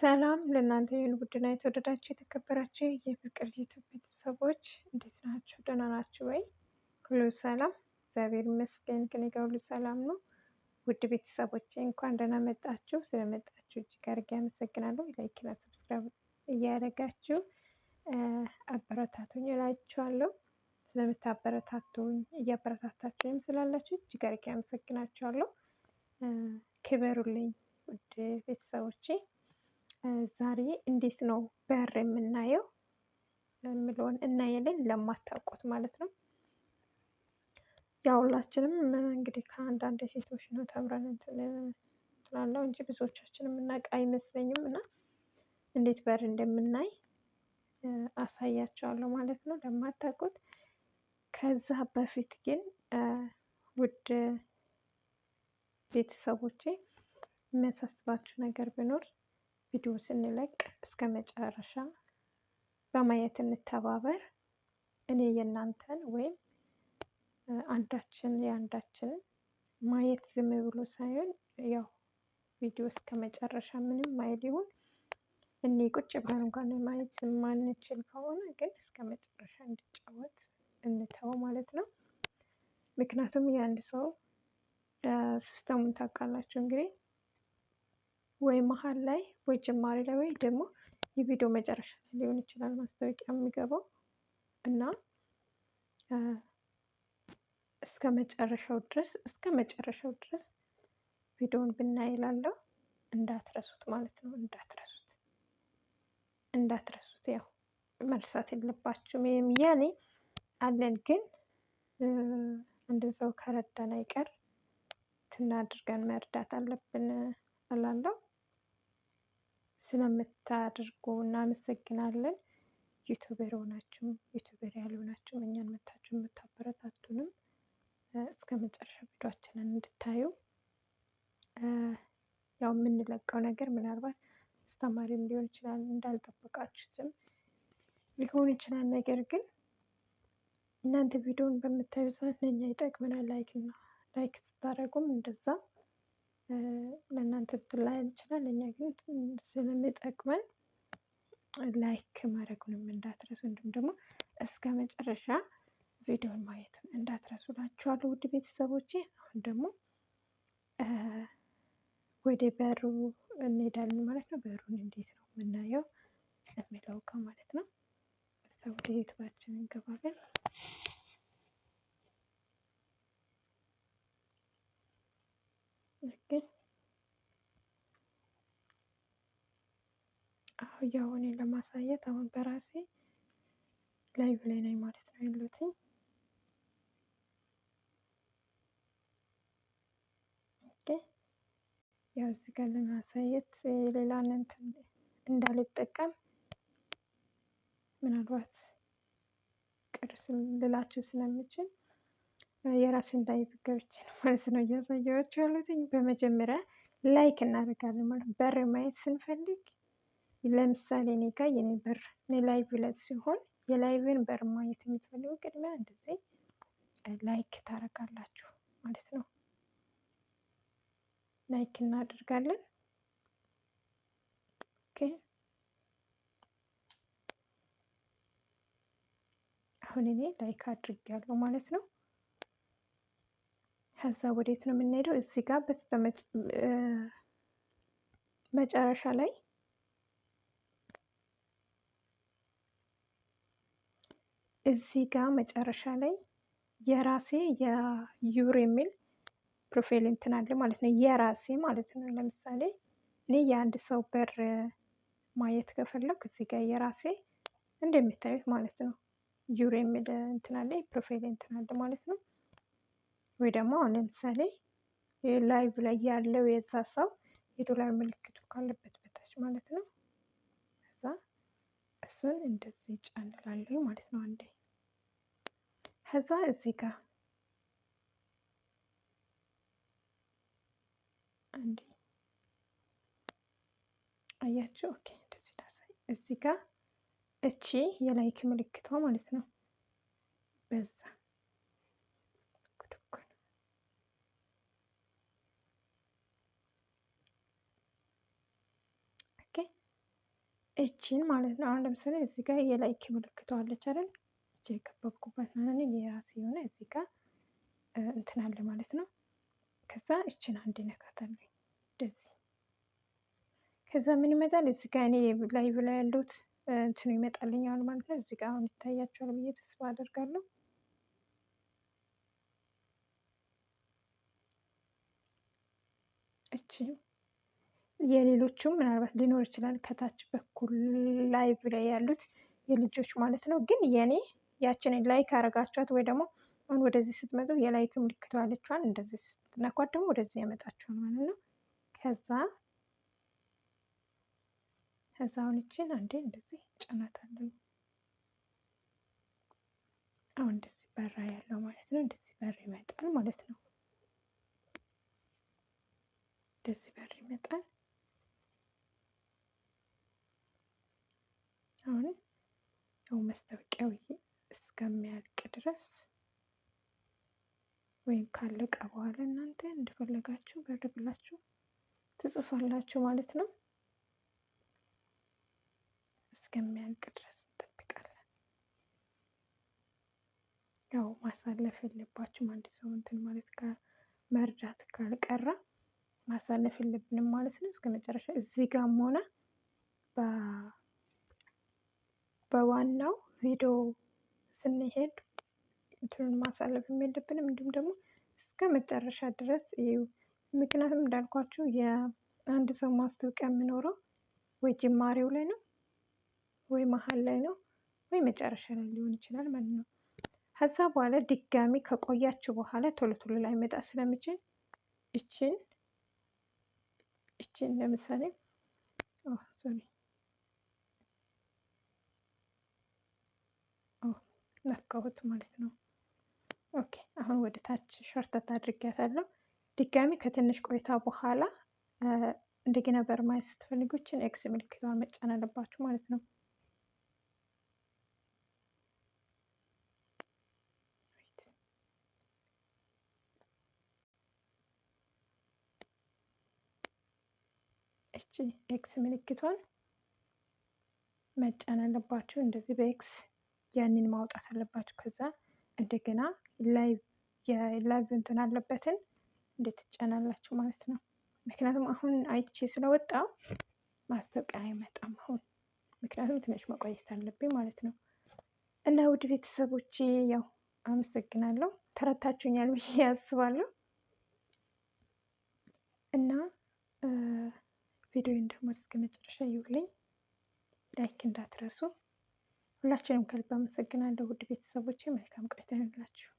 ሰላም ለእናንተ ይሁን። ውድና የተወደዳችሁ የተከበራችሁ የፍቅር ዩቱብ ቤተሰቦች እንዴት ናችሁ? ደህና ናችሁ ወይ? ሁሉ ሰላም፣ እግዚአብሔር ይመስገን። ከእኔ ጋር ሁሉ ሰላም ነው። ውድ ቤተሰቦቼ እንኳን ደህና መጣችሁ። ስለመጣችሁ እጅግ አድርጌ አመሰግናለሁ። Like ና subscribe እያደረጋችሁ አበረታቱኝ እላችኋለሁ። ስለምታበረታቱኝ እያበረታታችሁኝም ስላላችሁ እጅግ አድርጌ አመሰግናችኋለሁ። ክበሩልኝ ውድ ቤተሰቦቼ። ዛሬ እንዴት ነው በር የምናየው የሚለውን እናያለን። ለማታውቁት ማለት ነው። ያው ሁላችንም እንግዲህ ከአንዳንድ ሴቶች ነው ተምረን እንትን እላለሁ እንጂ ብዙዎቻችን የምናውቅ አይመስለኝም። እና እንዴት በር እንደምናይ አሳያቸዋለሁ ማለት ነው ለማታውቁት። ከዛ በፊት ግን ውድ ቤተሰቦቼ የሚያሳስባችሁ ነገር ቢኖር ቪዲዮ ስንለቅ እስከ መጨረሻ በማየት እንተባበር። እኔ የእናንተን ወይም አንዳችን የአንዳችንን ማየት ዝም ብሎ ሳይሆን ያው ቪዲዮ እስከ መጨረሻ ምንም አይል ይሁን እኔ ቁጭ ብለን እንኳን ማየት የማንችል ከሆነ ግን እስከ መጨረሻ እንዲጫወት እንተው ማለት ነው። ምክንያቱም የአንድ ሰው system ኡን ታውቃላችሁ እንግዲህ ወይ መሀል ላይ ወይ ጅማሬ ላይ ወይ ደግሞ የቪዲዮ መጨረሻ ላይ ሊሆን ይችላል ማስታወቂያ የሚገባው እና እስከ መጨረሻው ድረስ እስከ መጨረሻው ድረስ ቪዲዮውን ብናይ እላለሁ። እንዳትረሱት ማለት ነው። እንዳትረሱት እንዳትረሱት። ያው መርሳት የለባችሁም። ይሄም ያኔ አለን ግን አንድ ሰው ከረዳን አይቀር አድርገን መርዳት አለብን እላለሁ። ስለምታደርጉ እናመሰግናለን። YouTuber ሆናችሁም YouTuber ያልሆናችሁም እኛን መታችሁ የምታበረታቱንም እስከ መጨረሻ ቪዲዮአችንን እንድታዩ ያው የምንለቀው ነገር ምናልባት አስተማሪም ሊሆን ይችላል፣ እንዳልጠበቃችሁትም ሊሆን ይችላል። ነገር ግን እናንተ ቪዲዮውን በምታዩ ሰዓት ለእኛ ይጠቅመናል። Like እና like ስታደርጉም እንደዛ ለእናንተ ላይል ይችላል፣ ለእኛ ግን ስለሚጠቅመን like ማድረጉንም እንዳትረሱ፣ እንዲሁም ደግሞ እስከ መጨረሻ ቪዲዮን ማየት እንዳትረሱ እላችኋለሁ ውድ ቤተሰቦቼ። አሁን ደግሞ ወደ በሩ እንሄዳለን ማለት ነው። በሩን እንዴት ነው የምናየው የሚለው ጋር ማለት ነው። እዛ ወደ ዩቱባችን እንገባለን። Okay፣ አሁን ያው እኔ ለማሳየት አሁን በራሴ live ላይ ነኝ ማለት ነው ያለሁት። Okay፣ ያው እዚህ ጋር ለማሳየት የሌላን እንትን እንዳልጠቀም ምናልባት ቅር ልላችሁ ስለምችል የራሴን live ገብቼ ነው ማለት ነው እያሳየኋችሁ ያለሁት። በመጀመሪያ like እናደርጋለን ማለት በር ማየት ስንፈልግ ለምሳሌ እኔ ጋር የኔ በር እኔ live ላይ ሲሆን የ live ን በር ማየት የምትፈልጉ ቅድሚያ እንደዚህ like ታደርጋላችሁ ማለት ነው። Like እናደርጋለን። Okay፣ አሁን እኔ like አድርጌያለሁ ማለት ነው። ከዛ ወዴት ነው የምንሄደው? እዚህ ጋር መጨረሻ ላይ እዚህ ጋር መጨረሻ ላይ የራሴ የ your የሚል profile እንትን አለ ማለት ነው። የራሴ ማለት ነው። ለምሳሌ እኔ የአንድ ሰው በር ማየት ከፈለኩ እዚህ ጋር የራሴ እንደሚታዩት ማለት ነው your የሚል እንትን አለ፣ profile እንትን አለ ማለት ነው። ወይ ደግሞ አሁን ለምሳሌ live ላይ ያለው የዛ ሰው የዶላር ምልክቱ ካለበት በታች ማለት ነው። ከዛ እሱን እንደዚህ ጫን እላለሁ ማለት ነው አንዴ። ከዛ እዚህ ጋር አንዴ አያችሁ። Okay፣ እንደዚህ ላሳይ። እዚህ ጋር እቺ የ like ምልክቷ ማለት ነው። በዛ okay፣ እቺን ማለት ነው። አሁን ለምሳሌ እዚህ ጋር የ like ምልክቷ አለች አይደል? እቺ የከበብኩባት ማለት ነው። የራሴ የሆነ እዚህ ጋር እንትን አለ ማለት ነው። ከዛ እቺን አንድ ነካታለሁ እንደዚህ። ከዛ ምን ይመጣል? እዚህ ጋር እኔ live ላይ ያለሁት እንትኑ ይመጣልኛል ማለት ነው። እዚህ ጋር አሁን ይታያችኋል ብዬ ተስፋ አደርጋለሁ። እቺ የሌሎቹም ምናልባት ሊኖር ይችላል ከታች በኩል live ላይ ያሉት የልጆች ማለት ነው። ግን የኔ ያችንን like አረጋችኋት ወይ ደግሞ አሁን ወደዚህ ስትመጡ የ like ምልክቷ አለችዋን እንደዚህ ስትነኳት ደግሞ ወደዚህ ያመጣችኋል ማለት ነው። ከዛ አሁን እቺን አንዴ እንደዚህ ጫናታለሁ። አሁን እንደዚህ በራ ያለው ማለት ነው። እንደዚህ በር ይመጣል ማለት ነው። እንደዚህ በር ይመጣል። አሁን ያው ማስታወቂያው እስከሚያልቅ ድረስ ወይም ካለቀ በኋላ እናንተ እንደፈለጋችሁ በር ብላችሁ ትጽፋላችሁ ማለት ነው። እስከሚያልቅ ድረስ እንጠብቃለን። ያው ማሳለፍ የለባችሁም። አንድ ሰው እንትን ማለት መርዳት ካልቀረ ማሳለፍ የለብንም ማለት ነው። እስከ መጨረሻ እዚህ ጋርም ሆነ በዋናው ቪዲዮ ስንሄድ እንትኑን ማሳለፍ የለብንም። እንዲሁም ደግሞ እስከ መጨረሻ ድረስ እዩ። ምክንያቱም እንዳልኳችሁ የአንድ ሰው ማስታወቂያ የሚኖረው ወይ ጅማሬው ላይ ነው ወይ መሀል ላይ ነው ወይ መጨረሻ ላይ ሊሆን ይችላል ማለት ነው። ከዛ በኋላ ድጋሚ ከቆያችሁ በኋላ ቶሎ ቶሎ ላይ መጣ ስለሚችል እችን እችን ለምሳሌ sorry ነካሁት ማለት ነው። Okay አሁን ወደ ታች ሸርተት አድርጊያታለሁ። ድጋሚ ከትንሽ ቆይታ በኋላ እንደገና በር ማየት ስትፈልጉ እችን X ምልክቷን መጫን አለባችሁ ማለት ነው። እቺ X ምልክቷን መጫን አለባችሁ። እንደዚህ በ X ያንን ማውጣት አለባችሁ። ከዛ እንደገና live የ live እንትን አለበትን እንዴት ትጫናላችሁ ማለት ነው። ምክንያቱም አሁን አይቼ ስለወጣው ማስታወቂያ አይመጣም አሁን፣ ምክንያቱም ትንሽ መቆየት አለብኝ ማለት ነው። እና ውድ ቤተሰቦቼ ያው አመሰግናለሁ፣ ተረድታችሁኛል ብዬ አስባለሁ። እና ቪዲዮውን ደግሞ እስከ መጨረሻ ይውልኝ፣ like እንዳትረሱ። ሁላችንም ከልብ አመሰግናለሁ ውድ ቤተሰቦቼ። መልካም ቆይታ ይሁንላችሁ።